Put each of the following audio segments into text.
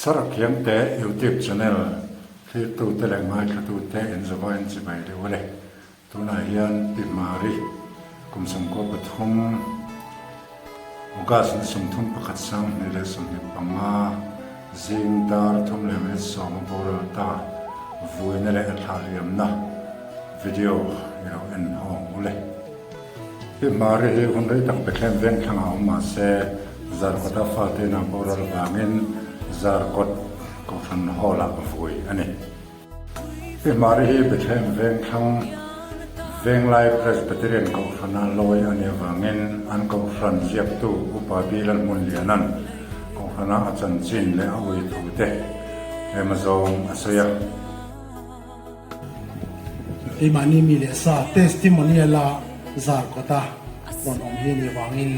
Sarakhiangte YouTube channel thlirtute leh ngaithlatute inzawvain chibai leh ule. Tunah hian Pi Mari kum 13, August ni 31 2025 zing dar thum leh minute sawm a boral ta vuina leh a thlah liamna video i lo en ho ang u le. Pi Mari hi hun rei tak Bethlehem veng thlangah awm mah se Zarkawta fate inah boral vangin Zarkawt Kohhran Hall-ah vui a ni. Pi Mari hi Bethlehem Vengthlang Venglai Presbyterian Kohhrana lawi a nih avangin an kohhran ziaktu Upa Bi Lalhmunliana'n kohhrana a chanchin leh a ui thute tlem azawng a sawi a. Keimahni mi leh sa testimonial-a zar kawta rawn awm hi a nih avangin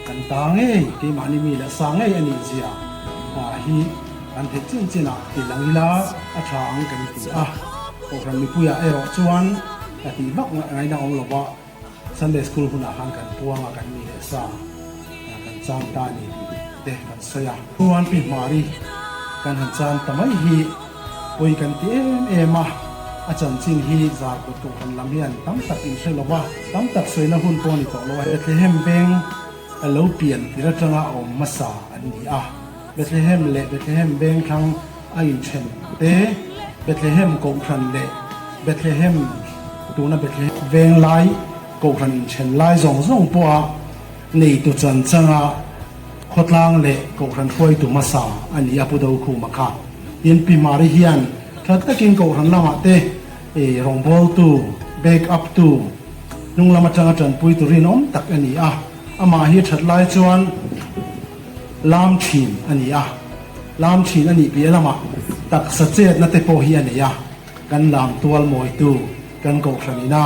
kan ta ngei, keimahni mi leh sa ngei a nih zia hi kan theih chin chinah ti lang ila a tha ang kan ti a. Kohhran mipuiah erawh chuan ka tih vak ngaihna awm lova Sunday School hunah khan kan puang a, kan mi leh sa kan chang ta a ni tih te kan sawi a. Chuan Pi Hmari kan han chang ta mai hi pawi kan ti em em a, a chanchin hi Zarkawt Kohhran lam hian tam tak in hre lo va, tam tak sawina hun pawh a ni tawh lo a. Bethlehem veng a lo pian tir atanga a awm hmasa an ni a, Bethlehem leh Bethlehem veng thlang a inthen te, Bethlehem Kohhran leh Bethlehem tuna Bethlehem veng lai Kohhran inthen lai zawng zawng pawha neitu chanchanga Khawtlang leh Kohhran hruaitu hmasa a ni a Pu Dokhuma kha. Tin, Pi Mari hian tha takin Kohhran lamah te rawngbawltu, back up tu, hnung lam atanga tanpuitu rinawm tak a ni a. Amah hi that lai chuan lam thin a ni a. Lam thin a nih piah lamah taksa chetna te pawh hi a nei a. Kan lam tual mawitu kan Kohhran ina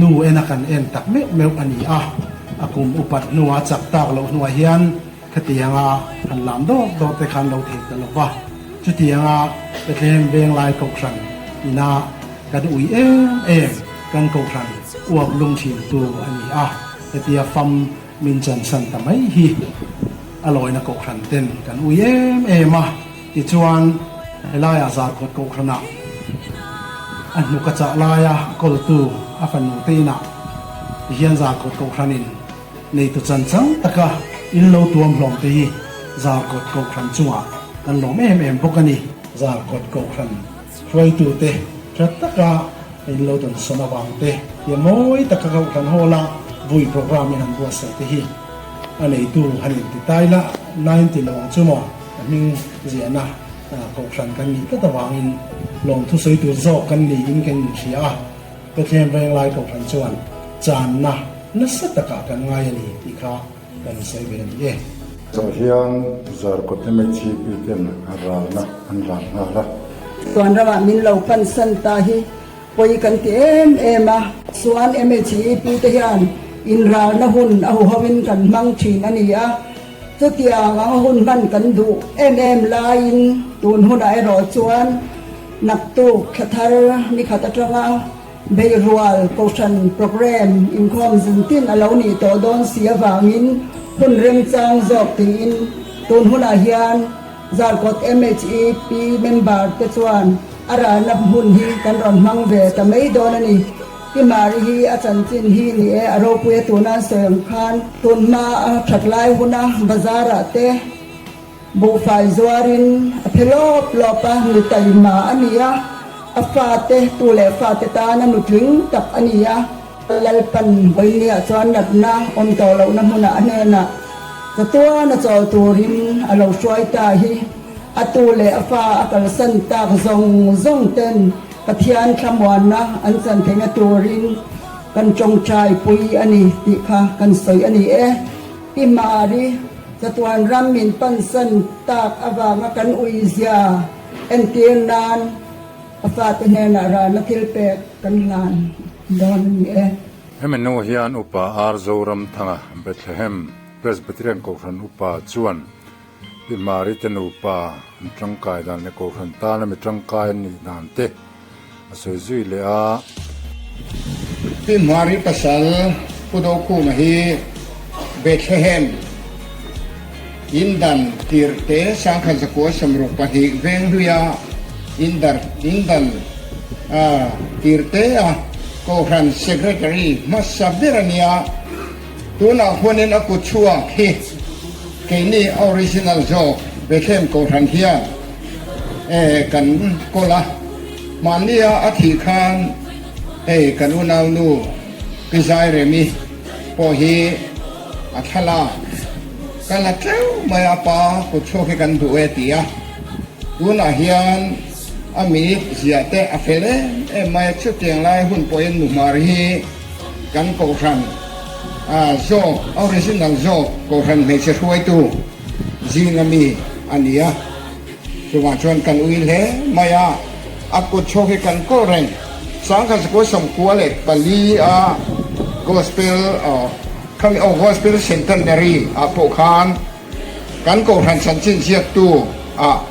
nu ena kan en tak meuh meuh a ni a, a kum upat hnua chak tak loh hnuah hian khatianga han lam dawt dawt te khan lo thei ta lo va. Chutianga Bethlehem Venglai Kohhran ina kan ui em em kan Kohhran uap lung thintu a ni a, hetia fam min chansan ta mai hi a lawina Kohhran ten kan ui em em a. Tichuan, helaiah Zarkawt Kohhranah a hnuk a chah laia kawltu a fanu te inah tihian Zarkawt Kohhranin neitu chan chang taka in lo tuam hlawm te hi Zarkawt Kohhran chungah kan lawm em em bawk a ni. Zarkawt Kohhran hruaitute tha taka in lo dawnsawn avang te hi a mawi taka Kohhran Hall-a vui programme in han buatsaih te hi a neitu han inti tai la 90 lo ang chu maw? A hming ziahna kohhran kan nih tlat avangin lawmthu sawi tur zawk kan niin kan inhria a, Bethlehem Venglai kohhran chuan channa nasa takah kan ngai a ni tih kha kan sawi ve a ni e. Tah hian Zarkawt MHCP ten ralna an ral nghal a. Tuan ramah min lo pansan ta hi pawi kan ti em em a. Chuan MHEP te hian inralna hun a huhoin kan hmang thin a ni a. Chutiang anga hun hman kan duh em em laiin tun hunah erawh chuan naktuk thla thar ni khat atanga Beirual Kohhran Programme inkhawm zuntin a lo nih tawh dawn si avangin hun remchang zawk tiin tun hunah hian Zarkawt MHEP member te chuan a ralna hmun hi kan rawn hmang ve ta mai dawn a ni. Pi Mari hi a chanchin hi ni e, a ropui a tuna an sawi ang khan tun hma a that lai huna bazar ah te buhfai zuarin a phe lawp lawp a, nu taima a ni a, a fate tu leh fate tan a nutling tak a ni a. Lalpan vawinia chuan natna awm tawh lohna hmunah a hnenah chatuan a chawl turin a lo hruai ta hi a tu leh a fa a kalsan tak zawng zawng ten Pathian thlamuanna an chan theihna turin kan tawngtai pui a ni tih kha kan sawi a ni e. Pi Mari, chatuan ram min pansan tak avanga kan uizia entir nan a fate hnenah ralna thil pek kan hlan dawn a ni e. Hemi nu hian Upa R. Zoramthanga, Bethlehem Presbyterian Kohhran Upa chuan Pi Mari te nupa an tangkai dan leh Kohhran tana mi tangkai an nih dan te a sawi zui leh a. Pi Mari pasal Pu Dokhuma hi Bethlehem. Indan tirhte 1962 veng hluia indar indan tirhte a Kohhran Secretary hmasa ber a nia. Tunah khuanin a kut chhuak hi keini a original zawk Bethlehem Kohhran hian kan kawl a. Hmannia a thih khan hei kan unaunu Pi Zairemi pawh hi a thlalak ka la tleu mai a, pa kut chhuak hi kan duh e ti a, tunah hian a minute ziah te a fel em em mai a, chutiang lai hun pawhin Nuhmar hi kan kohhran zawk original zawk kohhran hmeichhe hruaitu zinga mi a ni a, chuvang chuan kan ui hle mai a, a kut chhuak hi kan kawl reng. 1994 a Gospel Khami aw Gospel Centenary ah pawh khan kan Kohhran chanchin ziaktu ah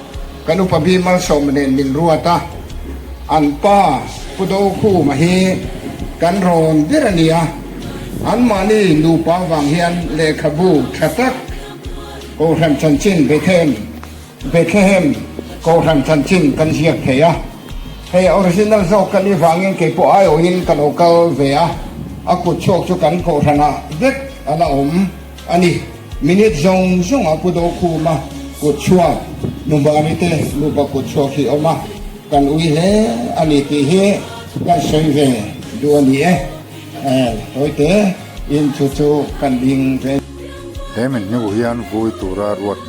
kan upa Bi Malsawma nen min ruat a, an pa Pu Dokhuma hi kan rawn ber a ni a, anmahni nupa vang hian lehkhabu tha tak Kohhran chanchin Bethlehem Bethlehem Kohhran chanchin kan ziak thei a, hei original zawk ka nih vangin kei pawh aiawhin ka lo kal ve a, a kut chhuak chu kan Kohhranah vek a la awm a ni. Minute zawng zawng a Pu Dokhuma kut chhuak, Nuhmari te nupa kut chhuak hi awm a, kan ui hle a ni tih hi kan sawi ve duh a ni e. Tawite in chu chu kan ding ve. He min hnu hian vui tura ruat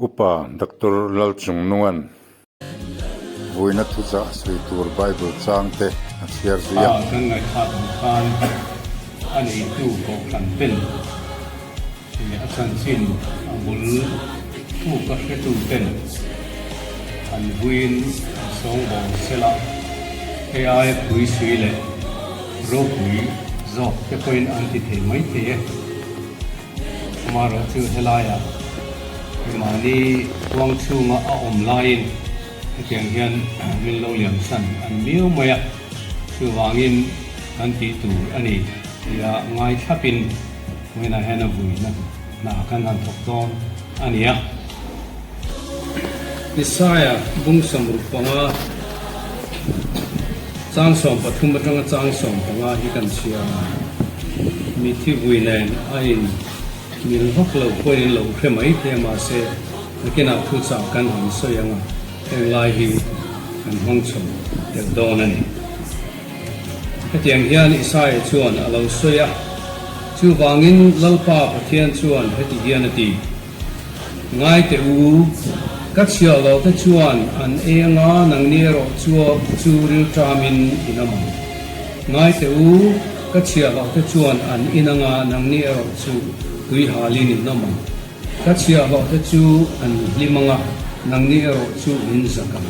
Upa Doctor Lalchungnunga'n vuina thuchah sawi tur Bible changte a chhiar zui a. Kan ngaihthlak ang khan a neitu Kohhran ten a chanchin a bul thuk a hretu ten an vuiin an sawngbawl sela, hei aia pui sui leh ropui zawk te pawhin an ti thei maithei e. Amaherawhchu helaiah mahni huang chhunga a awm laiin hetiang hian min lo liamsan an miau mai a, chuvangin kan tih tur a ni tia ngai thlapin vawiinah hian a vuina hna kan han thawk dawn a ni a. Isaiah bung 65 chang 13 atanga chang 15 hi kan chhiar a, mithi vui nen a in mil vak lo pawhin in lo hre mai thei a, mahse nakinah thuchah kan han sawi ang a, heng lai hi kan hmang chho deuh dawn a ni. Hetiang hian Isaiah chuan a lo sawi a, Chuvangin Lalpa Pathian chuan heti hian a ti. Ngai teh u, ka chhiah loh te chuan an ei anga nangni erawh chu chu rilṭamin in awm ang. Ngai teh u, ka chhiah loh te chuan an in anga nangni erawh chu tui halin in awm ang. Ka chhiah loh te chu an hlim anga nangni erawh chu in zak ang.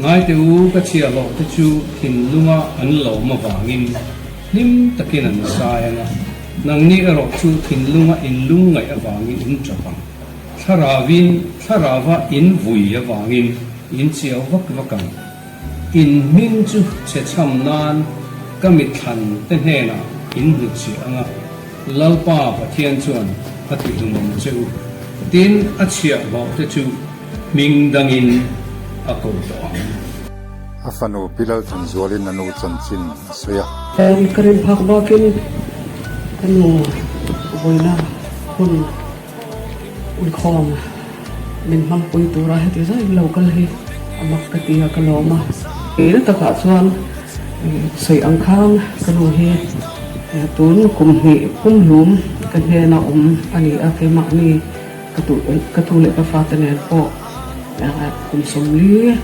Ngai teh u, ka chhiah loh te chu thinlunga an lawm avangin hlim takin an zai anga, Nangni erawh chu thinlunga in lungngaih avangin in ṭap ang. Thlaravin, thlarava in vui avangin in chiau vak vak ang. In hming chu chhe chham nan ka mithlan te hnenah in hnutchhiah ang a, Lalpa Pathian chuan a tihlum ang che u. Tin, a chhiahhlawh te chu hming dangin a ko tawh ang. A fanu Pi Lalthanzualin a nu chanchin a sawi a. Ka rin phak bakin ka nu vawiina hun inkhawm min hmangpui tura heti zai lo kal hi a mak ka ti a, ka lawm a. Keina takah chuan sawi ang khan ka nu hi tun kum hnih pumhlum ka hnena awm a ni a, keimahni ka tu leh ka fate nen pawh kum 40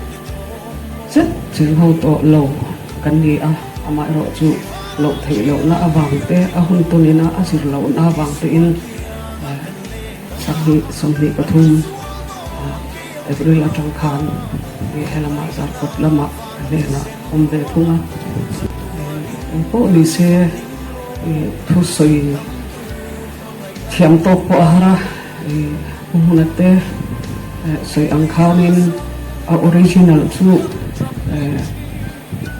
Zet cheng ho tawh lo kan ni a, amaherawh chu loh theih lohna avang te, a hun tawnina a zir lohna avang tein 2023 April atang khan helamah Zarkawt lamah ka hnenah awm ve thung a. Engpawh ni se thusawi thiam tawk pawh a har a, Pu Hmuna te sawi ang khanin a original chu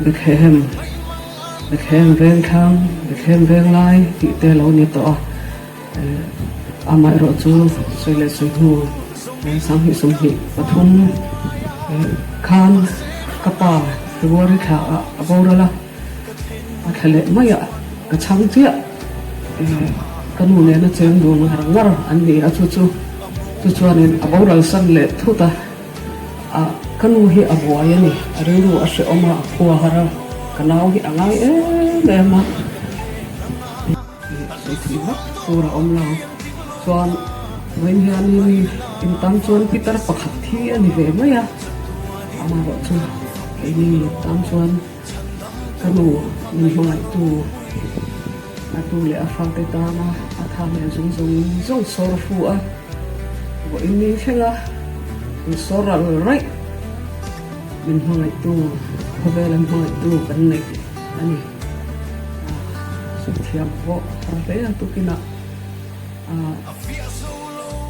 Bethlehem, Bethlehem Vengthlang, Bethlehem Venglai tih te a lo ni tawh a. Amaherawh chu sawi leh sawi hnu 20 23 khan ka pa February thla ah a boral a, a thla leh mai ah ka chhang chiah. Ka nu nena cheng dun ngar ngar an ni a, chu chu chu chuanin a boral san leh thut a. A ka nu hi a buai a ni, a rilru a hrehawm a, a khua har a, ka nau hi a ngai em em a. Sawi thei vak tur a awm lo. Chuan vawiin hianin in tan chuan pitar pakhat hi a ni ve mai a, amaherawh chu keini tan chuan ka nu min hmangaihtu a tu leh a fate tana a tha leh zawng zawng zawng sawr fu a, vawiin ni thleng a in sawr ral raih min hmangaihtu khawvela hmangaihtu kan neih a ni. Suthiam pawh har hle a tukinah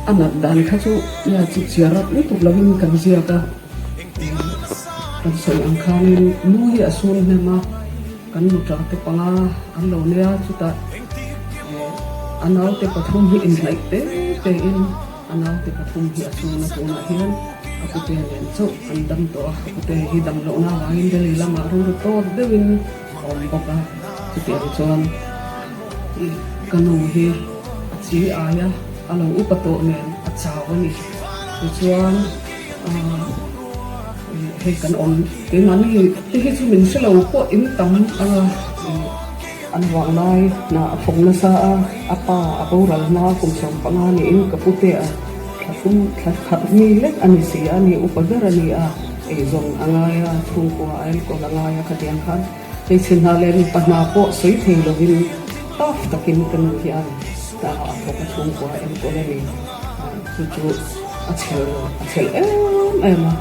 a nat dan kha chu nia chu chiar rat lutuk lovin kan ziak a, kan sawi ang khanin nu hi a sun hnem a, kan nuṭa te panga an lo nia chutah a naute pathum hi inhnaih te tein a naute pathum hi a sun a, tunah hian a pute nen chauh an dam tawh a, a pute hi dam lohna avangin Delhi lamah rilru tawt deuhin A awm bawk a, chutiang chuan ka nu hi a chi ai a, a lo upa tawh nen a chau a ni. Tichuan hei kan awm keimahni te hi chu min hre lo pawh in tam a, an vang lai hna a thawk nasa a, a pa a boral hma kum 15 niin ka pute a thlahlum thla khat mi lek a ni si a, ni upa ber a ni a. Eizawn a ngai a, chhungkua a enkawl a ngai a khatiang khan hmeichhe hna leh mipa hna pawh sawi thei lovin tough takin ka nu hian a thawk a chhungkua a enkawl a ni. Chu chu a chhel a chhel em em a,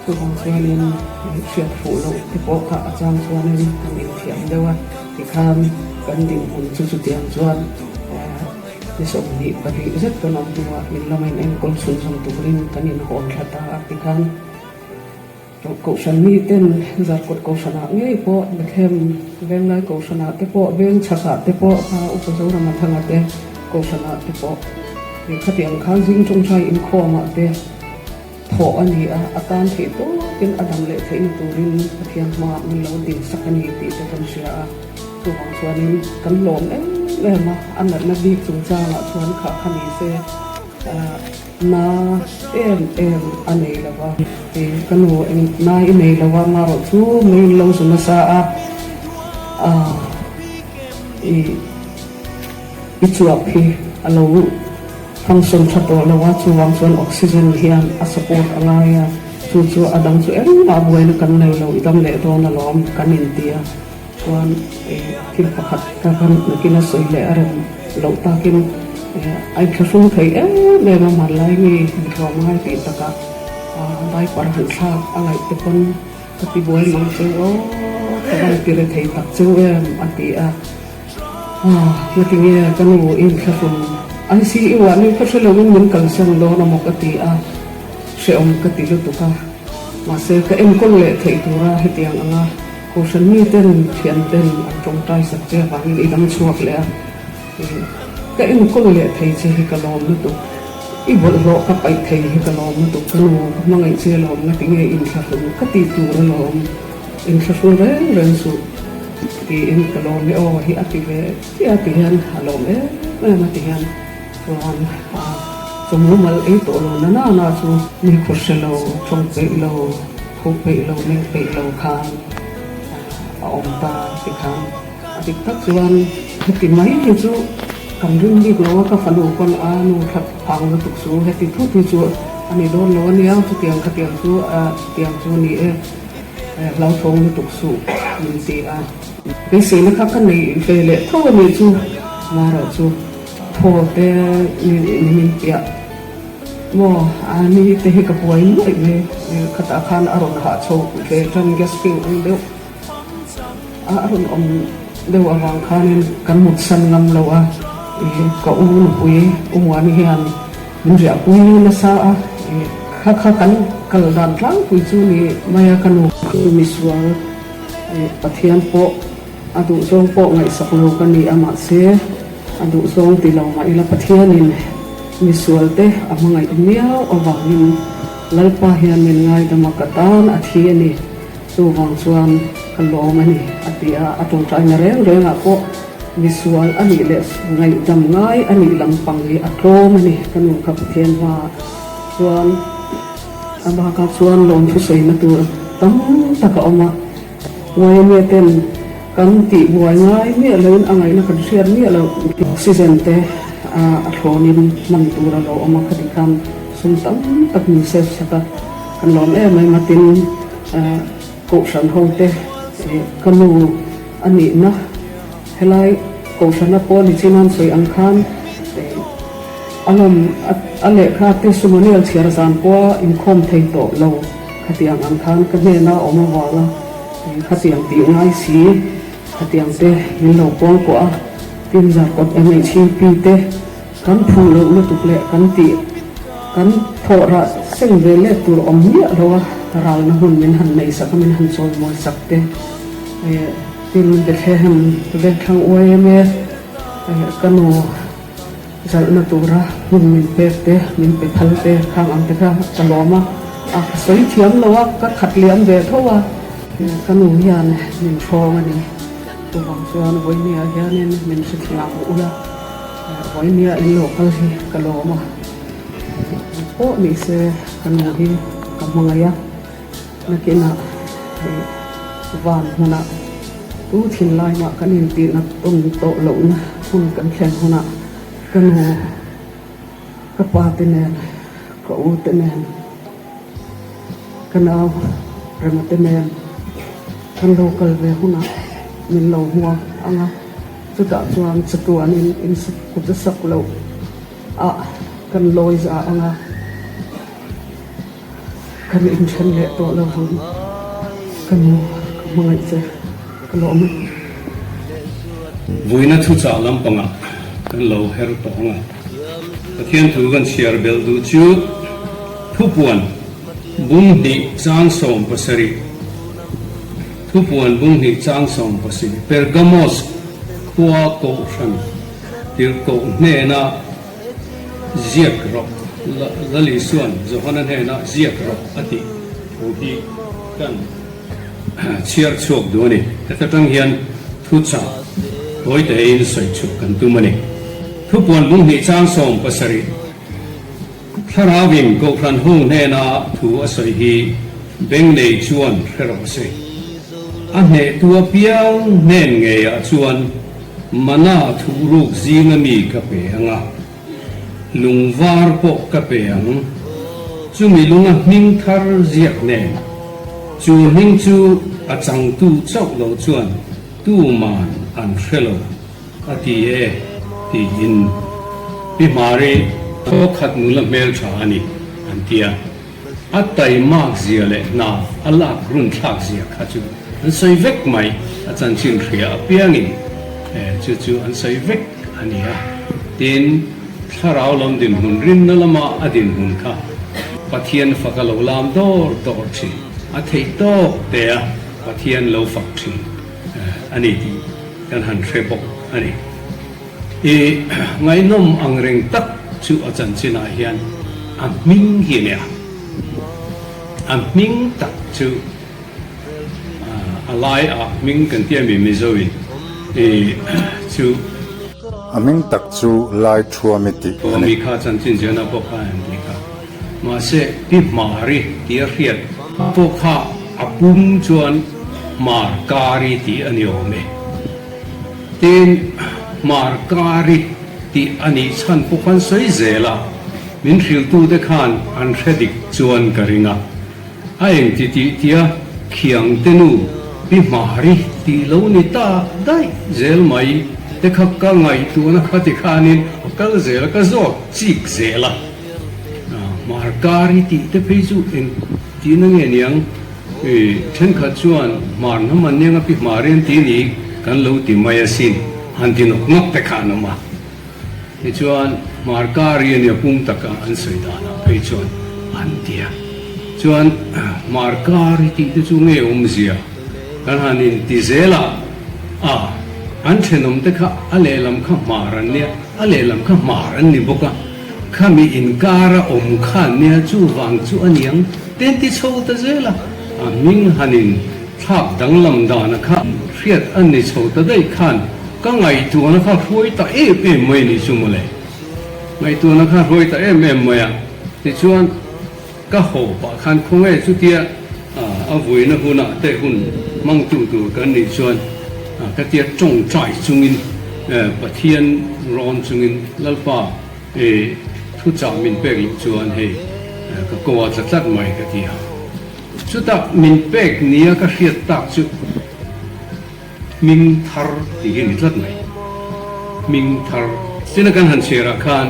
chuvang chuanin hriat fuh loh te pawh kha a chang chuanin kan inthiam deuh a, tikhan kan dinhmun chu chutiang chuan Ni 22 zet kan awm hnuah min lama in enkawl chhunzawm turin kan inhawn thla ta a ti khan Kohhran miten Zarkawt Kohhranah ngei pawh Bethlehem Venglai Kohhranah te pawh Vengchhakah te pawh kha Upa Zorama Thanga te Kohhranah te pawh khatiang khan zing tawngtai inkhawmah te thawh a ni a, a tan theih tawkin a dam leh theihna turin Pathian hmaah min lo dinsak a ni tih te kan hria a. Chuvang chuanin kan lawm em em a, a natna bik chungchangah chuan kha kha ni se na em em a nei lo va, ka nu eng na i nei lo va, marawh chu mei in lo zu nasa a, i i chuap hi a lo function tha tawh lo a, chuvang chuan oxygen hian a support a ngai a, chu chu a dang chu engmah buaina kan nei lo, i dam leh dawn alawm kan inti a. Chuan thil pakhat ka van nakin a sawi leh a rem loh takin a inthlahrung thei em em a, hmanlai mi inthuam ngai tih takah diaper han thlak a ngaih te pawn ka ti buai mang cheu aw, ka van ti re thei tak cheu em a ti a, ngatinge ka nu i inthlahrung ICU ah ni ka hre loin min kalsan dawn a maw ka ti a, hrehawm ka ti lutuk a, mahse ka enkawl leh theih tura hetiang anga. Kohhran miten thianten an tawngtai sak che avangin i dang chhuak leh a, ka enkawl leh thei che hi ka lawm lutuk, i bawlhhlawh ka paih thei hi ka lawm lutuk, ka nu ka hmangaih che lawm nga tinge inthlahrung ka tih tur alawm, inthlahrung reng reng suh tiin ka lawm e aw hi a ti ve chiah a ti hian a lawm em em a ti hian chuan chawmumal ei tawh lo na na na chu mi khawhre lo, tawng peih lo. Tho peih lo, meng peih lo khan a awm ta ti khan a dik tak chuan heti mai hi chu kan ring bik lo a, ka fanu pawn a nu thla phang lutuk chu heti thut hi chu a ni dawn lo a nia, chutiang khatiang chu a chutiang chu ni e, hlauthawng lutuk suh min ti a. Beiseina kha ka nei ve leh tho a nih chu, amaherawh chu thaw te ni min piah. Maw a ni te hi ka buai nuaih mai khatah khan a rawn hah chho ve tan gasping ang deuh a a rawn awm deuh avang khanin kan mut san ngam lo a ih ka u nupui u Muani hian min riahpui nasa a ih kha kha kan kal dan tlangpui chu ni mai a ka nu misual ih Pathian pawh a duhzawng pawh ngaihsak lo ka ni a mahse a duhzawng ti lo mah ila Pathianin. Misualte a hmangaih miau avangin Lalpa hian min ngaidam a, ka tan a thi a ni. Chuvang chuan ka lawm a ni, a ti a. A tawngtaina reng rengah pawh misual a nih leh ngaihdam ngai a nih lampang hi a tlawm a ni, ka nu kha Pathian hmaah chuan. A bakah chuan lawmthu sawina tur tam tak a awm a. Ngaimia ten kan tih buai ngai miah loin a ngaihna kan hriat miah loh oxygen te a thlawnin hman tur a lo awm a, khati khan sum tam tak min save sak a, kan lawm em em a, tin kohhran ho te ka nu a nihna helai kohhrana pawh ni chin an sawi ang khan a lawm a lehkha testimonial chhiar zan pawha inkhawm thei tawh lo. Khatiang ang khan ka hnena awm avanga khatiang tih ngai si, khatiang te min lo kuang kuah a, tin Zarkawt MHEP te kan phuh loh lutuk leh kan tih kan thawh rah seng ve let tur awm miah lo a, ralna hmun min han nei sak a, min han chawimawi sak te, tin Bethlehem Vengthlang yma ka nu. Zalhna tura hmun min pek te, min pe phal te khang ang te kha ka lawm a, a ka sawi thiam lo a, ka khat liam ve tho a, ka nu hian min hrawng a ni. Chuvang chuan vawinia hianin min hrethiam ula, vawinia in lo kal hi ka lawm a, pawh ni se ka nu hi ka hmangaih a. Nakinah hei van hmunah tu thinlai mah kan intihna tawn tawh lohna hun kan thlen hunah ka nu, ka pa te nen, ka u te nen, ka nau Rema te nen kan lo kal ve hunah min lo hmuak ang a, chutah chuan chatuanin insukut a sak loh ah kan lawi za ang a. Kan inthen leh tawh lo vang. Ka nu, ka hmangaih che, ka lawm e. Vuina thuchah lampangah kan lo her tawh ang a. Pathian thu kan chhiar belh duh chu Thupuan bunghnih chang 70, Thupuan bunghnih chang 70, Pergamos khua kohhran tirhkoh hnena Ziak rawh, Lal Isua'n Johana hnenah ziak rawh a tih thu hi kan chhiar chhuak duh a ni. Heta tang hian thuchah tawi tein sawi chhuah kan tum a ni. Thupuan bunghnih chang 70, Thlarauin Kohhran ho hnena thu a sawi hi beng nei chuan hre rawh se. A hnehtu apiang hnen ngeiah chuan Mana thuhruk zinga mi ka pe ang a, lung var pawh ka pe ang. Chumi lunga hming thar ziak nen, chu hming chu a changtu chauh lo chuan tuman an hre lo, a ti e, tiin Pi Mari thawkhat nula hmeltha a ni, an ti a. A taimak zia leh hna a lak run thlak zia kha chu an sawi vek mai, a chanchin hria apiangin chu chu an sawi vek a ni a. Tin, thlarau lam dinhmun rinna lama a dinhmun kha Pathian fak a lo lam dawr dawr thin, a theih tawk te a Pathian lo fak thin a ni tih kan han hre bawk a ni. I ngaihnawm ang reng tak chu a chanchinah hian a hming hi a nia. A hming tak chu a lai ah hming kan ti a mi Mizo in i chu. A hming tak chu Lai Thuami tih a ni. Thuami kha chanchin ziahna pawh kha an ti kha. Mahse Pi Hmari tih a hriat pawh kha a pum chuan Hmar Kari tih a ni awm e. Tin, Hmarkari tih a nih chhan pawh khan sawi zel a, min hrilhtute khan an hre dik chuan ka ring a. A eng ti tih tia Khiangte nu Pi Hmari tih lo ni ta daih zel mai te kha ka ngaihtuahna kha ti khanin a kal zel a, ka zawt chik zel a. Hmarkari tih te phei chu eng tihna nge niang? Thenkhat chuan hmar hnam an nia pi hmar in ti ni kan lo ti mai asin han ti nawk nawk te kha an awm a. Tichuan hmar kar hi a nia pum taka an sawi danah phei chuan an ti a. Chuan hmar kar hi tih te chu nge awmzia kan han in ti zel a, a an thenawm te kha a lehlam kha hmar an nia a lehlam kha hmar an ni bawk a. Khami inkara awm khan nia chuvang chu a niang ten ti chho ta zel a, a hming hanin thlak danglam dana kha hriat a ni chho ta daih khan ka ngaihtuahna kha hruai ta em em mai ni chu mawle. Ngaihtuahna kha hruai ta em em mai a, tichuan ka haw pah khan khawnge chutia a vuina hunah te hun hmangtu tur kan nih chuan ka tia tawngtai chungin Pathian rawn chungin Lalpa i thuchah min pek loh chuan hei ka ko a tla tlat mai ka ti a. Chutah min pek nia ka hriat tak chu hming thar tih hi a ni tlat mai. Hming thar. Tina kan han chhiarah khan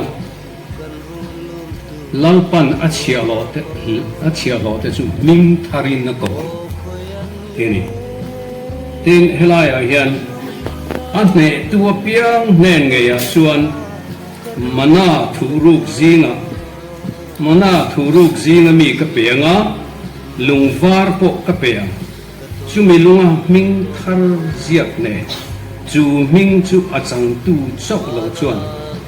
Lalpan a chhiahhlawh te a chhiahhlawh te chu hming tharin a ko ang tih a ni. Tin, helaiah hian a hnehtu apiang hnen ngeiah chuan Mana thuruk zingah Mana thuruk zinga mi ka pe ang a, lung var pawh ka pe ang. Chumi lunga hming thar ziak nen, chu hming chu a changtu chauh lo chuan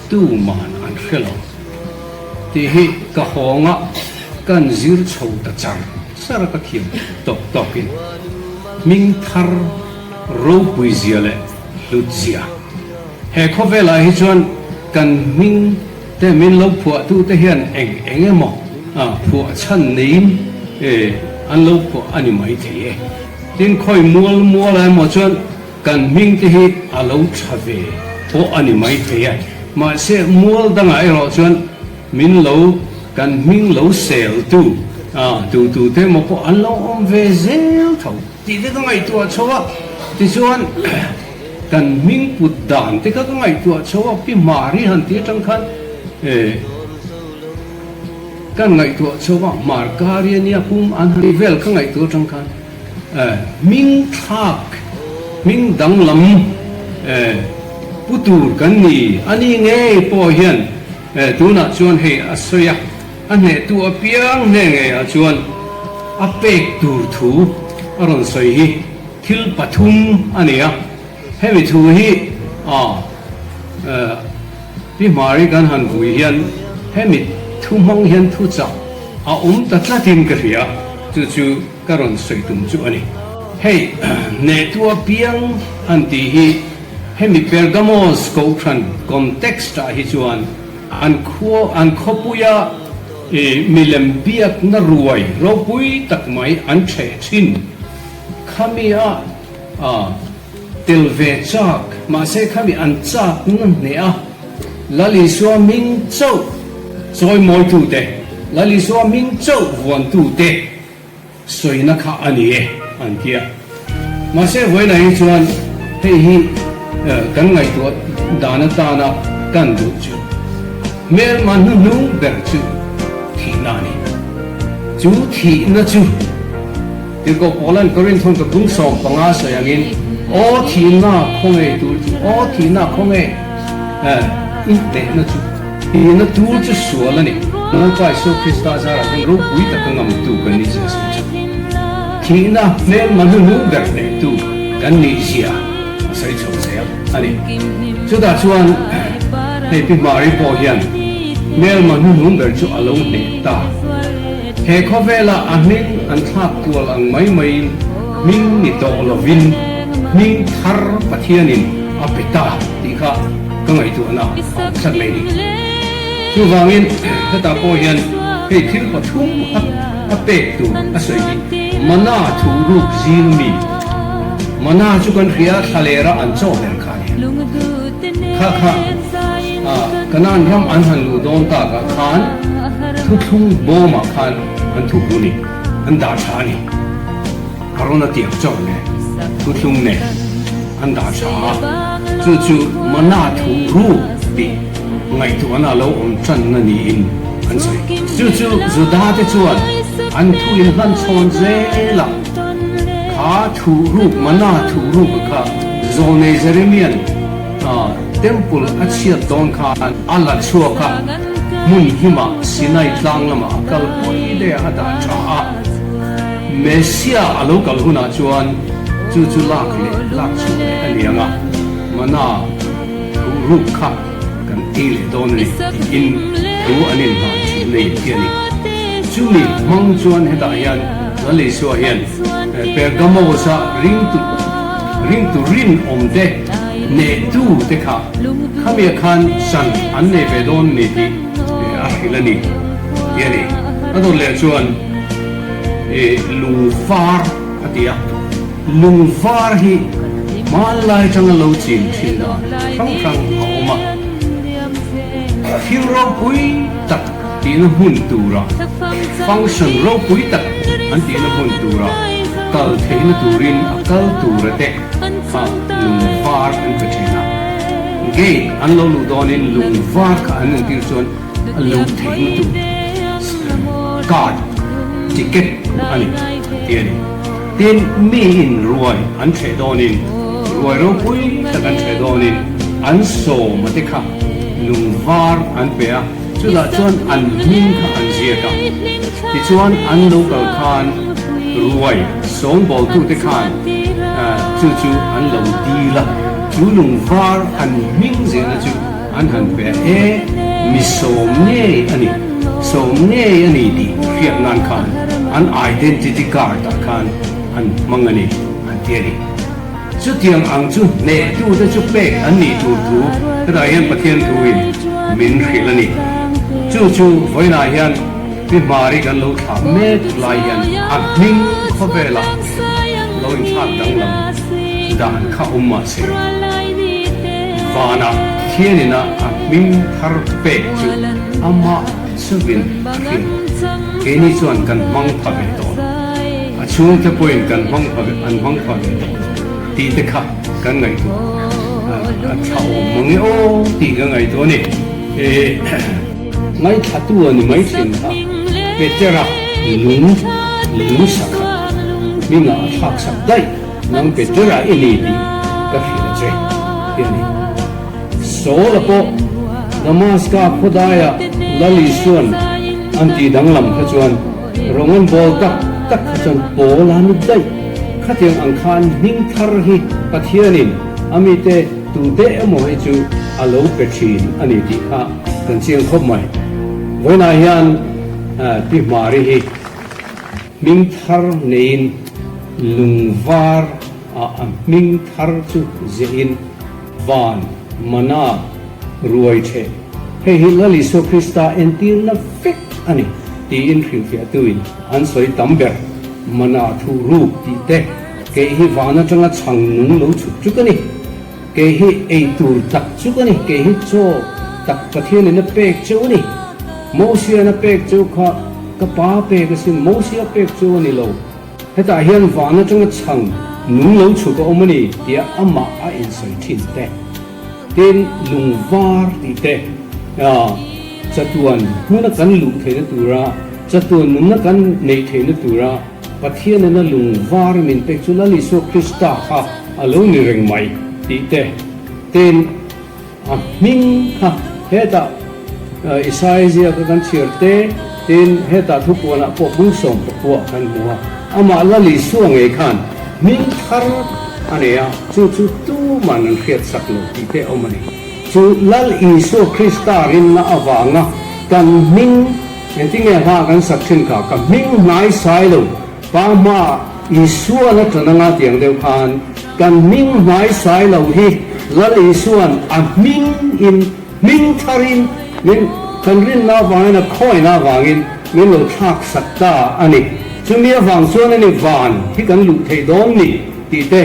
tuman an hre lo tih hi ka hawnga kan zir chho ta char char a ka thiam tawk tawkin hming thar ropui zia leh hlut zia. He khawvelah hi chuan kan hming te min lo phuahtu te hian eng eng emaw phuah chhan neiin an lo phuah a ni mai thei e. Tin, khawi mual mualah emaw chuan kan hming te hi a lo tha ve pawh a ni mai thei e. Mahse, mual dangah erawh chuan min lo kan hming lo seltu tu tu te emaw pawh an lo awm ve zel tho. Tih te ka ngaihtuah chho a, tichuan kan hming put dan te kha ka ngaihtuah chho a, Pi Mari han ti atang khan eh kan ngaihtuah chho a, Markari ania pum an han ti vel ka ngaihtuah atang khan eh hming thlak, hming danglam eh pu tur kan ni a ni ngei pawh hian eh tunah chuan hei a sawi a. A hnehtu apiang hne ngeiah chuan a pek tur thu a rawn sawi hi thil pathum a ni a. Hemi thu hi a Pi Mari kan han vui hian hemi thu hmang hian thu chak a awm ta tlatin ka hria, chu chu ka rawn sawi tum chu a ni. Hei hnehtu apiang han tih hi hemi Pergamos Kohhran context-ah hi chuan An khua, an khawpuia i milem biakna ruai ropui tak mai an ṭheh ṭhin. Khami a a tel ve chak, mahse khami an chakna hneh a, Lal Isua hming chauh chawimawitute, Lal Isua hming chauh vuantute sawina kha a ni e, an ti a. Mahse, vawiinah hi chuan hei hi kan ngaihtuah dan atana kan duh chu hmelma hnuhnung ber chu thihna a ni. Chu thihna chu Tirhkoh Paula'n Korinthon ka bung 15 sawi angin, Aw thihna khawnge tur chu, aw thihna khawnge i hnehna chu. Thihna tur chu sual a ni. Lalpa Isua Krista zarah hian ropui taka ngamtu kan nih zia sawi chu. Thihna hmelma hnuhnung ber hnehtu kan nih zia a sawi chho zel a ni. Chutah chuan hei Pi Mari pawh hian hmelma hnuhnung ber chu a lo hneh ta. He khawvela a hming an thlak kual ang mai maiin hming ni tawh lovin hming thar Pathianin a pe ta tih kha ka ngaihtuahna a awm tlat mai ni. Chuvangin hetah pawh hian hei thil pathum a pek tur a sawi hi mana thu ruk zing mi mana chu kan hria thlalera an chaw ber kha a ni. Kha kha Kanaan ram an han luh dawn takah khan thuthlung bawmah khan an thup ru ni, an dah tha a ni. A rawn a tiang chauh nen, thuthlung nen an dah tha a, chu chu mana thu ru tih ngaihtuahna a lo awm tanna niin an sawi. Chu chu Juda te chuan an thu inhlan chhawn zel a, kha thu ruk mana thu ruk kha Zawlnei Jeremian Temple a chhiat dawn khan a la chhuak a, hmun himah Sinai tlang lamah a kal pawi daih a, a dah tha a. Messiah a lo kal hunah chuan chu chu lak leh lak chhuah leh a ni ang a, mana thuhruk kha kan ei leh dawn a ni tiin. thu an inhlan thin nei tih a ni. Chumi hmang chuan hetah hian Lal Isua hian Pergamos-a ringtu ringtu rinawmte hnehtu te kha khamia khan chan an nei ve dawn ni tih a hrilh a ni tih a ni. A dawt leh chuan lungvar a ti a. Lungvar hi hmanlai atanga lo chin thin dan hrang hrang a awm a. Thil ropui tak tihna hmun tura function ropui tak an tihna hmun tura kal theihna turin a kal tura te kha lungvar an pe thin a. Gate an lo luh dawnin lungvar kha an entir chuan a luh theihna tur card, ticket a ni tih a ni. Tin, miin ruai an ṭheh dawnin, ruai ropui tak an ṭheh dawnin an sawma te kha lungvar an pe a, chutah chuan an hming kha an ziak a. Tichuan an lo kal khan ruai sawngbawltute khan chu chu an lo dil a, chu lungvar an hming ziahna chu an han pe a, e, mi sawm ngei a ni, sawm ngei a ni tih hriat nan khan an identity card ah khan an hmang a ni an ti a ni. Chutiang ang chu hnehtute chu pek an nih tur thu hetah hian Pathian thuin min hrilh a ni. Chu chu vawiinah hian Pi Hmari kan lo thlah mek lai hian a hming khawvelah lo inthlak danglam dan kha awm mah se, vanah thianina a hming thar pek chu amah chuvin a hriat. Keini chuan kan hmang pha ve tawh lo. A chhungte pawhin kan hmang pha ve, an hmang pha ve tawh lo tih te kha kan ngaihtuah a tha awm mang e aw tih ka ngaihtuah a ni. Ngaithlatu a ni mai thin kha Petera lung lung sakhat hmingah a thlak sak daih nang Petera i ni tih ka hria che ti a ni. Saul-a pawh Damaska khawdaia Lal Isua'n an tih danglam kha chuan rawng an bawl tak tak kha chuan Paul a ni daih. Khatiang ang khan hming thar hi Pathianin a mite tute emaw hi chu a lo pe thin a ni tih kha kan chiang khawp mai. Vawiinah hian Pi Hmari hi hming thar neiin lungvar ah a hming thar chu ziahin van mana ruai theh hei hi Lal Isua Krista entirna vek a ni tiin hrilhfiahtuin an sawi tam ber. Mana thu ruk tih te kei hi van atanga chhang nung lo chhuk chuk a ni. Kei hi ei tur tak chu ka ni, kei hi chaw tak Pathianin a pek cheu a ni. Mosian a pek cheu kha ka pa pek asin, Mosia pek cheu a ni lo. Hetah hian van atanga chhang nung lo chhuk a awm a ni tia amah a insawi thin te. Tin, lung var tih te, chatuan hmuna kan luh theihna tura, chatuan nunna kan neih theihna tura, Pathianin a lung var min pek chu Lal Isua Krista kha a lo ni reng mai tih te tin a hming kha hetah Isaia ziaka kan chhiar te tin hetah thupuanah pawh bung sawm pakua kan hmu a, amah Lal Isua ngei khan hming thar a nei a, chu chu tuman an hriat sak lo tih te a awm a ni. Chu Lal Isua Krista rinna avanga kan hming Engtinge hla kan sak thin kha ka hming hnai sai lo, pa hma Isuan a tan anga tiang deuh khan kan hming hnai sai lo hi Lal Isuan a hming in hming thar in min kan rinna avangin a khawina avangin min lo thlak sak ta a ni. Chumi avang chuan a ni van hi kan luh theih dawn ni tih te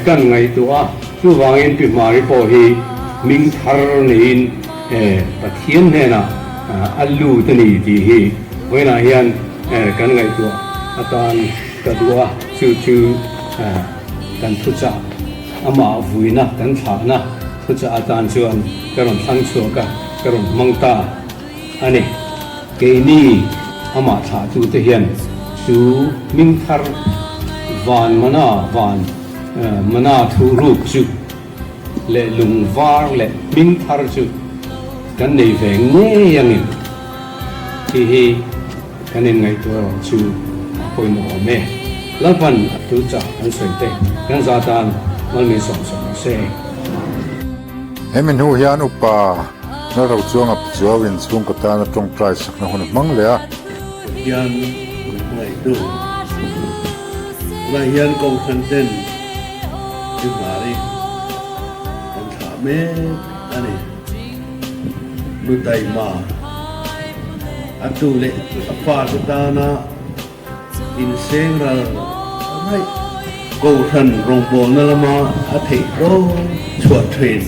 kan ngaihtuah a, chuvangin Pi Hmari pawh hi hming thar neiin Pathian hnenah a lut a ni tih hi vawiinah hian kan ngaihtuah atan ka duh a, chu chu kan thuchah amah vuina kan thlahna thuchah atan chuan ka rawn thlang chhuak a, ka rawn hmang ta a ni. Keini amah thlahtute hian chu hming thar van mana van mana thu ruk chu leh lung var leh hming thar chu kan nei ve ngei angin tih hi kan inngaihtuah erawh chu a pawimawh awm e. Lalpan a tu chah an sawi te kan za tan malmin sawm sawm rawh se. Hemi hnu hian upa. Lalro chuanga Pachuau in chhungkaw tana tawngtai sakna hun a hmang leh a. Pathian min hmangaihtu tunah hian Kohhran ten i hmar i kan thlah mek a ni. Nu Taima a tu leh a fate tana Inseng ral raih Kohhran rawngbawlna lama a theih tawp chhuah thin.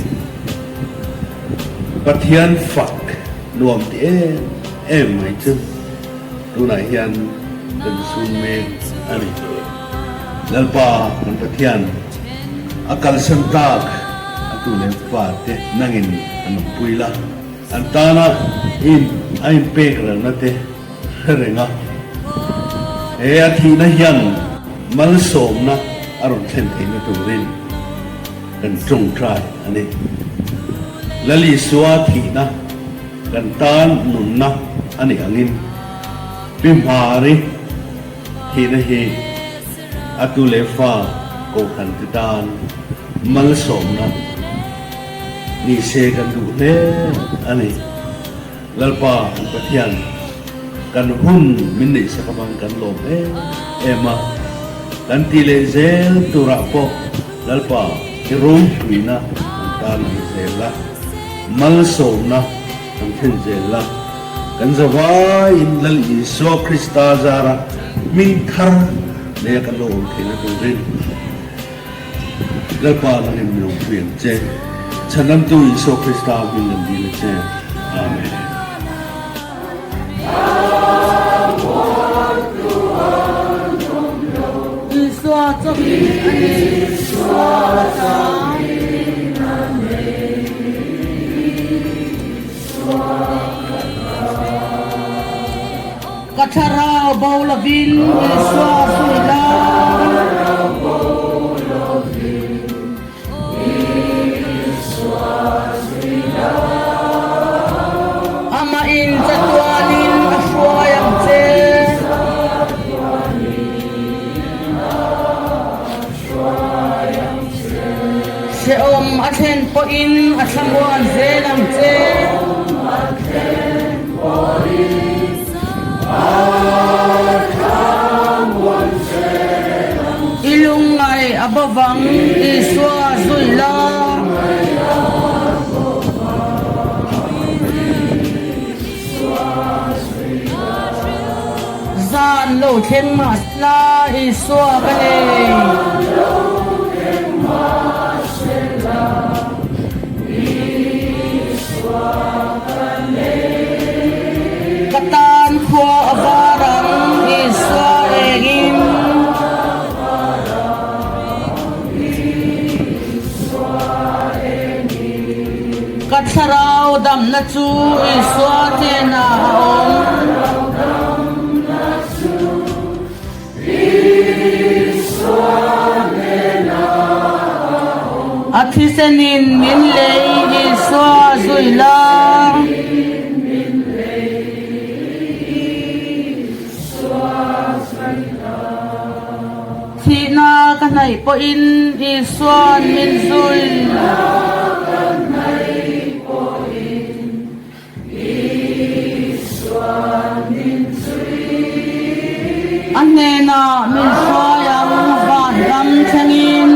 Pathian fak nuam ti em em mai chu tunah hian kan sun mek a ni. Lalpa kan Pathian a kalsan tak a tu leh pa te nangin an awmpui la, an tana a inpek ralna te hre reng a, he a thihna hian malsawmna a rawn thlen theihna turin kan tawngtai a ni. Lal Isua thihna kan tan nunna a nih angin Pi Hmari thihna hi a tu leh fa Kohhran te tan malsawmna ni se kan duh hle a ni. Lalpa kan Pathian, kan hun min neihsak avang kan lawm em em a, kan tih leh zel turah pawh Lalpa i ropuina kan tan ang zel la, malsawmna kan thlen zel la, kan zavaiin Lal Isua Krista zara hming thar neia kan lo awm theihna turin Lalpa nangin min awmpui ang che. Chhanamtu Isua Krista hming kan dil a che. Amen. Isua chawkin a nei. Isua chawkin a nei. Isua ka ta. Ka thlarau bo lovin Isua zui la. Amah in chatuanin a hruai ang che. Hrehawm a thlen pawhin a thlamuan zel ang che. I lungngai a bawvang Isua zui la. Zan lo thleng mahsela Isua ka nei. Ka tan khua a var ang Isua engin. Ka thlarau damna chu Isua hnenah a awm. A thisenin min lei Isua zui la. Thihna ka hnaih pawhin Isua'n min zui. A hnenah min hruai ang van ram thlengin.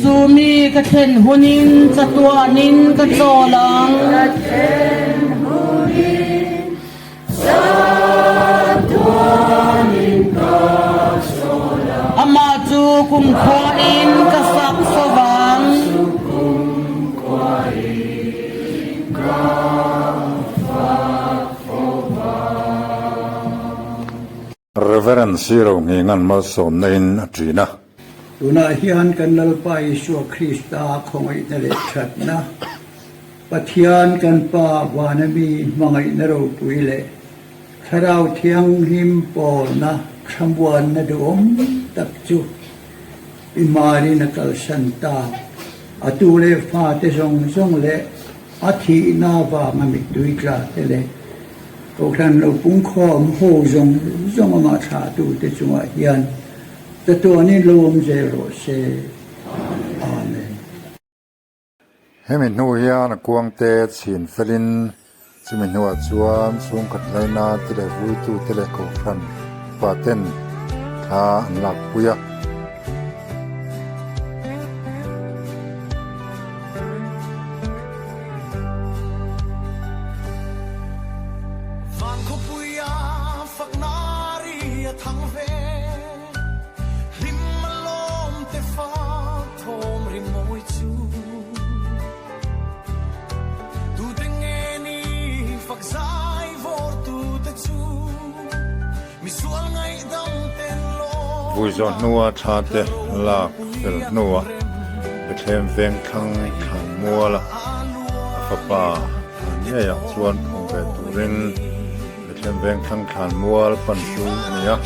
Chu mi ka thlen hunin chatuanin ka chawl ang. Amah chu kumkhuain ka fak fo vang. Reverend Siro Ngingan malsawmna in a ṭin a. Tunah hian kan Lalpa Isua Krista khawngaihna leh ṭhatna, Pathian kan Pa vana mi hmangaihna ropui leh Thlarau Thianghlim pawlna thlamuanna duhawm tak chu i hmarin a kalsan ta. A tu leh fate zawng zawng leh a thihna avanga mittui tla te leh Kohhran lo pungkhawm ho zawng zawng amah thlahtute chungah hian. Chatuanin lo awm zel rawh se. Amen. Hemi hnu hian a kuangte chhin felin chumi hnuah chuan chhungkhat laina te leh vuitute leh kohhran upaten thla an lakpui a. Vui zawh hnua tha te lak fel hnuah Bethlehem Vengthlang thlan muala a fapa thlan ngeiah chuan phung ve turin Bethlehem Vengthlang thlan mual panpui a ni a.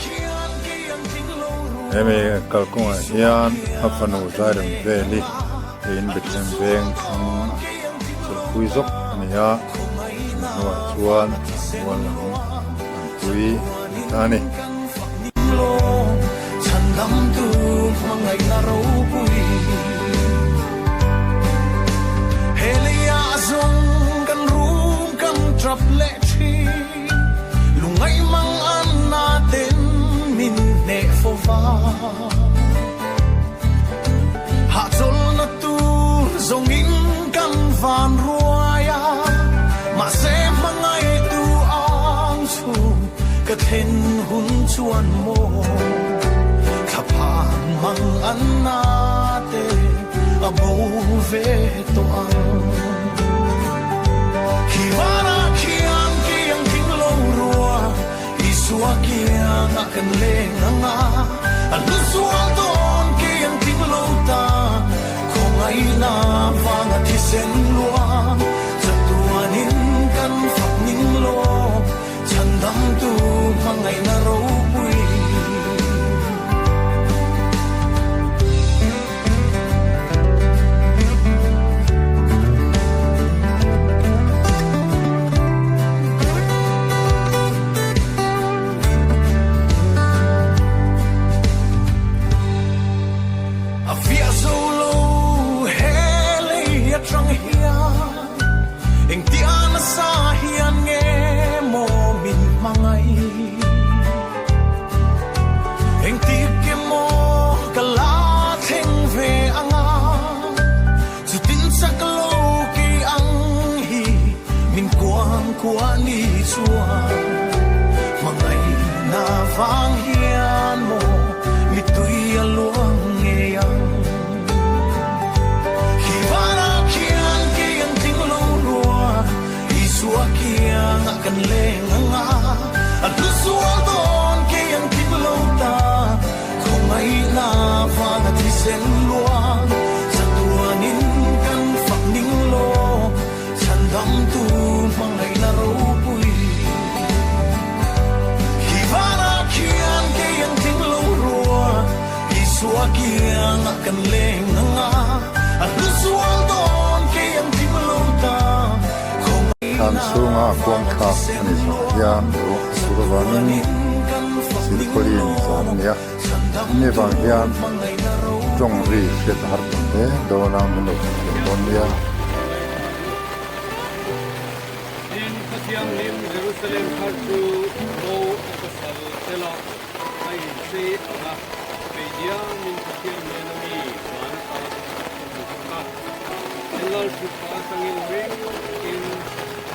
Hemi kalkawngah hian a fanu Zairem Veli teiin Bethlehem Vengthlang chawlhpui zawk a ni a, chumi hnuah chuan thlan mual lam panpui a ni ta a ni. Thlan chhunga a kuang thlak a ni zawh hian ruah a sur avangin silpauline zan a ni a, hemi vang hian tawng ri hriat a har tam hle dawn a min lo hrethiam dawn nia. Tin, Pathianghlim Jerusalem thar chu mo a pasal tel a, a inchei ang a, kei diamin Pathian hnena mi van ata ka hmu bawk a. An lal thutpa atangin ring in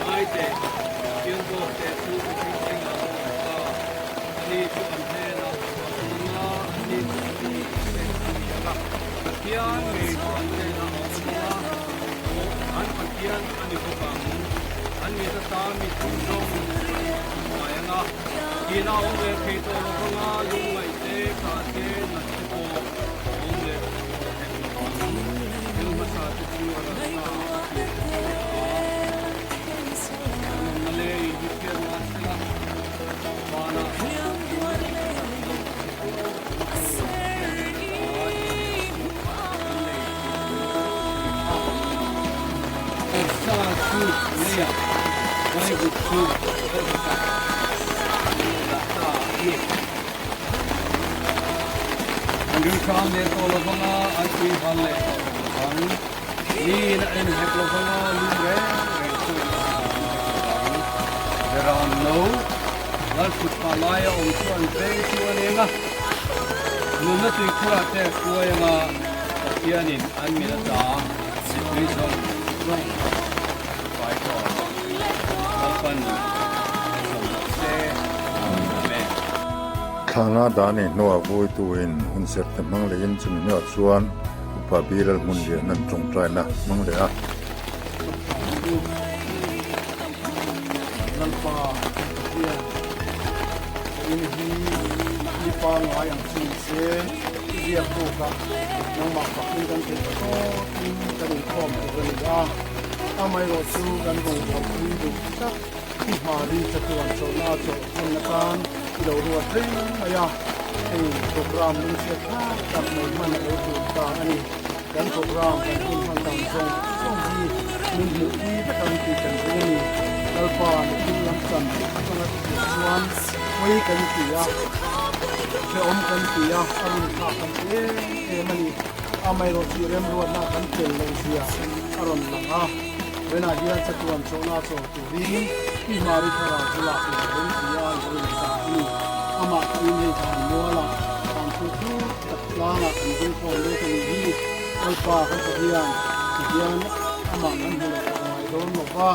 ngai teh, Pathian bawkte chu mihring zingah a awm ta, ani chu an hnenah a awm ang a, anni chu a mi te an ni ang a, Pathian ngei chu an hnenah a awm ang a, aw, an Pathian a ni bawk ang, an mit ata mithum zawng an hmai ang a, Thihna awm leh thei tawh lo vanga lungngaih te, kah te, nat te pawh awm leh tawh hek lo ang. Thil hmasa te chu a ral ta a tih ka hria a. Kan awmna leh in hi hriat mah sela, vanah in loh chu ta in kan nei tih chu a ni a. Taksa chu leiah vaivut chu vaivutah an lo dah ta a ni. An rilhram leh tawh lo vanga an tui hal leh tawh lo vang. Niin a en hek lo vanga lum reng reng pawhin a en hek lo vang. Beram no Lalthut pah laia awm chu an veng chu a neng a, nunna tuikhurah te a hruai anga Pathianin an mit ata mipui zawng zawng kha a hruai tawh ang. Lalpan zawng rawh se. Amen. Thlana dani hnuah vuituin hun serhte hmang lehin chumi hnuah chuan Upa Bilal hmun lian an tawngtaina hmang leh a. Lalpa Pathian ka in hi i pangngai ang chu ni se, i biak bukah nangmah fakin kan theih tawkin kan inkhawm tur a ni a, amaherawh chu kan rawngbawlpui duh tak i hmari chatuan chawlhna a chawlh hman atan i lo ruat reng mai a, hei program lungchhiat thlak tak mai hman a lo tur ta a ni. Kan program kan hun hman dan zawng zawng hi min hmuhpui vek ang tih kan ring a ni. Lalpa mihring lam chan atanga tih chuan pawi kan ti a, hrehawm kan ti a, a run thlak kan ti em em a ni. Amaherawhchu remruatna kan tel loh zia a rawn lang a, vawiinah hian chatuan chawhna chawl turin i hmari thlarau chu lak in a rem ti a, i rin ta a ni. Amah pawhin hei thlan mualah thlan thu thu Tak tlangah kan ding khawm mek a nih hi. Lalpa kan Pathian ti hian amah kan hmu leh tawh ngai dawn lo va,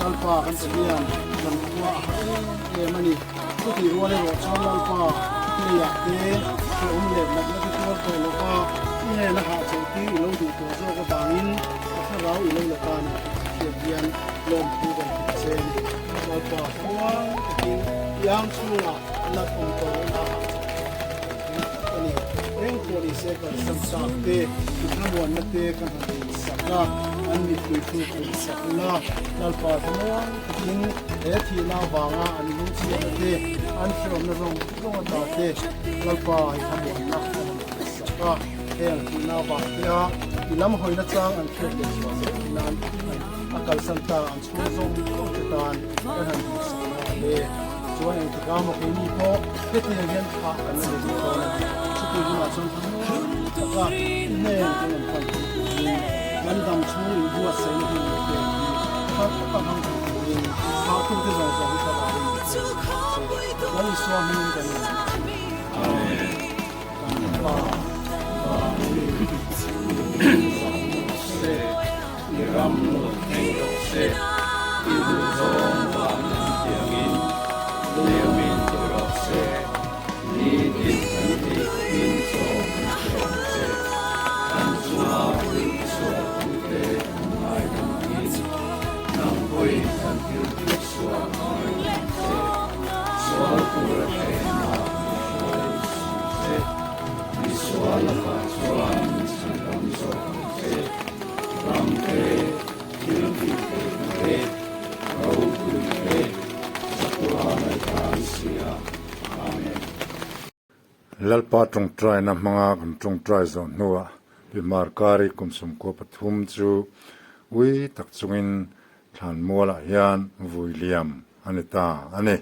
Lalpa kan Pathian kan khua a har em em a ni. Chutih rual erawh chuan Lalpa leiah te hrehawm leh natna te tuar tawh lo va, i hnena hahchawh tir i lo duh tawh zawk avangin ka thlarau i lo la ta ni tih kan hriat hian lawmthu kan hrilh che a ni. Lalpa thlamuang takin i ang chhungah nat awm tawh lohna hahchawh chu a ni. Eng pawh ni se kalsan tak te, i thlamuanna te ka han insak a, an mittui chu ka insak la, Lalpa thlamuang takin he thihna avanga an lungchhiatna te, an hrehawmna zawng zawng ata te Lalpa i thlamuanna ka han insak a, heng thihna avang te a i lam hawina chang an hriat leh chhuah zel theih nan a kalsan ta an chhung zawng zawng te tan kan han insak na le. Chuan engtik a maw keini pawh hetiang hian thlah kan la nei duh dawn a ni. Chuti hunah chuan thlamuang taka i hnen kan rawn pan thei turin kan dam chhung inbuatsaihna hun leh pek hi tha taka hmang thei turin thlahtute zawng zawng hi thlarau in min hruai zel ang che. Lal Isua hmingin kan rawn ang che. Amen. Kan Pa, Van mi, i hming rawh se, I ram lo thleng rawh se, i duhzawng van an tiangin Liamin ti rawh se, ni tin kan ei khawpin chaw kan pe ang che, kan chunga thil tisual tute kan ngaidam angin, nang pawhin kan thil tihsual ngaidam ang che, sual tur a hrehna min hruai suh ang che, misual lakah chuan min chhandam zawk ang che. Ram te, thil tih theihna te, ropui te, chatuan a tan si a. Amen. Lalpa tawngtaina hmanga kan tawngtai zawh hnuah Pi Markari kum 13 chu ui tak chungin thlanmualah hian vui liam a ni ta a ni.